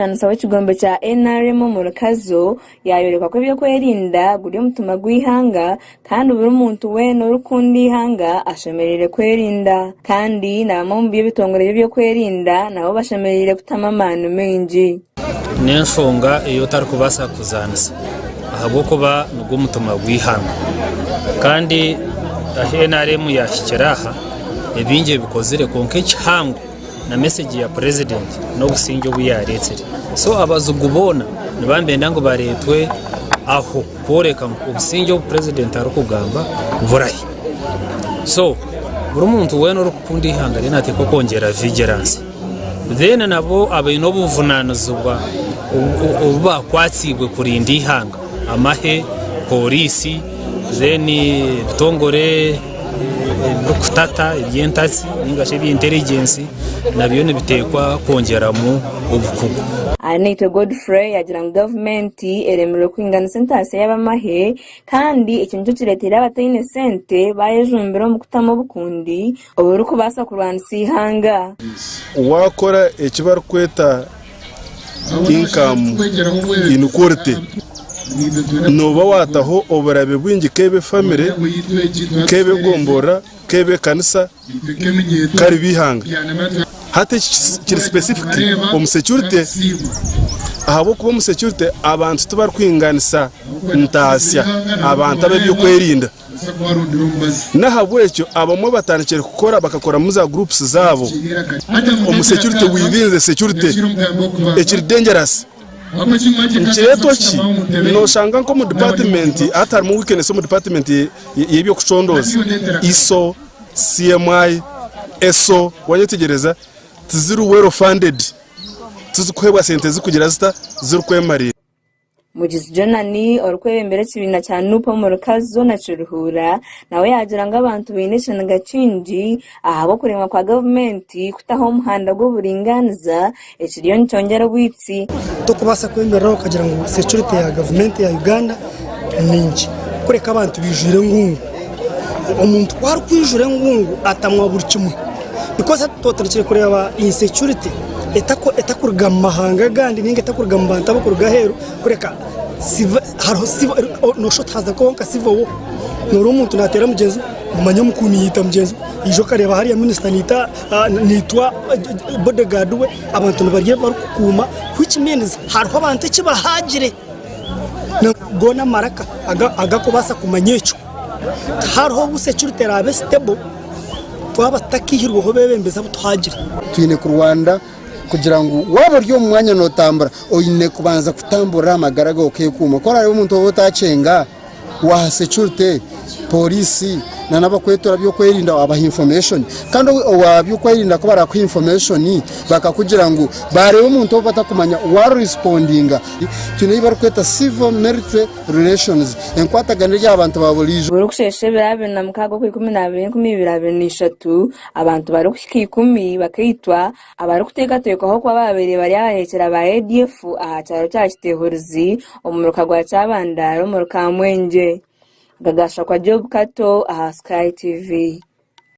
Omutanisa w'ekigombe kya NRM omuri Kazo yaayoreka ku eby'okwerinda guri omutima gw'eihanga kandi buri muntu weena orikukunda eihanga ashemereire kwerinda kandi na bamwe omu by'ebitongore by'ebyokwerinda nabo bashemereire kutamu amaani maingi. N'enshonga ei otarikubaasa kuzaanisa ahabw'okuba nigwo mutima gw'eihanga. Kandi ahu NRM yaahikire aha, ebingi ebikozire kwonka ekihango na mesegi ya purezidenti n'obusingye obu yaareetsire. So abazigu boona nibaba nibenda ngu bareetwe aho kworeka ngu obusingye obu purezidenti arikugamba burahi. So buri muntu weena orikukunda eihanga rye naateekwa kwongyera vigilansi. Then nabo abaine obuvunaanizibwa obu baakwatsiibwe kurinda eihanga, amahe, pooriisi, then ebitongore ebirikutata eby'entatsi ninga shi eby'intelligence nabyo nibiteekwa kwongyeramu obukugu. Arinaitwe Godfrey yaagira ngu gavumenti eremirwe kwinganisa entaasya y'abamahe kandi eki nikyo kireeteire abataine sente baayejumbira omu kutamu obukundi oburikubaasa kurwanisa eihanga. Waakora eki barikweta income inequality, nooba waataho oburabe bwingi k'ebe efamire, k'ebe egomborora, k'ebe ekanisa, kariba eihanga. Hati eki kiri specific omu security ahabw'okuba omu security abantu tibarikwinganisa ntaasya abantu ab'ebyokwerinda. N'ahabw'ekyo abamwe batandikire kukora bakakoramu za groups zaabo omu security within the security ekiri dangerous. Nikireetwa ki? Noshanga nk'omu department hati harimu weakness omu department y'eby'okucondooza, ISO, CMI, ESO, wanyetegyereza, tiziri well funded, tizikuheebwa sente zikugira zita, zirikwemarira. Mugizi Jonani orikwebembera ekibiina kya NUP omuri Kazo na Kiruhura nawe yaagira ngu abantu baine ekiniga kingi ahabw'okuremwa kwa gavumenti kutaho omuhanda gw'oburingaaniza ekiriyo nikyongyera obwitsi. Tokubaasa kwemereraho okagira ngu security ya gavumenti ya Uganda ni nkye kureka abantu baijwire engungu. Omuntu ku arikwijura engungu atamwa buri kimwe because hati twatandikire kureeba insecurity etakuruga mu mahanga agandi ninga etakuruga mu bantu abakuruga aheeru kureka hariho noshusha oti haza kubaho nka civil war noreeba omuntu nateera mugyenzi we ngu manya omukuumi yaita mugyenzi we oija okareeba hariya minisita naitwa bodyguard we abantu nibarya ebi barikukuuma which means hariho abantu eki bahaagire. Goona amaraka agakubaasa kumanya ekyo. Tihariho obu security eraabe stable twaba tutakaihirweho beebembezi abu tuhagire. Twine kurwanira kugira ngu waaba ori omu mwanya nootambura, oine kubanza kutamburira aha magara gaawe okeekuuma. Ku oraareebe omuntu ou otaakyenga, waaha security, pooriisi n'abakwetura by'okwerinda waabaha information. Kandi owa by'okwerinda ku baraakuha information bakakugira ngu baareeba omuntu ou batakumanya waarurisipondinga, twine ei barikweta civil military relations, enkwatagana eri aha bantu ba buriijo. Burikusheesha ebiro 26 Okwikuminaabiri 2023, abantu barikuhika ikumi bakaitwa abarikuteekateekwaho kuba baabaire bari abaheekyera ba ADF aha kyaro kya Kitehurizi omu muruka gwa Kyabandara omuri Kamwengye. Akagaashakwa Job Kato aha Sky TV.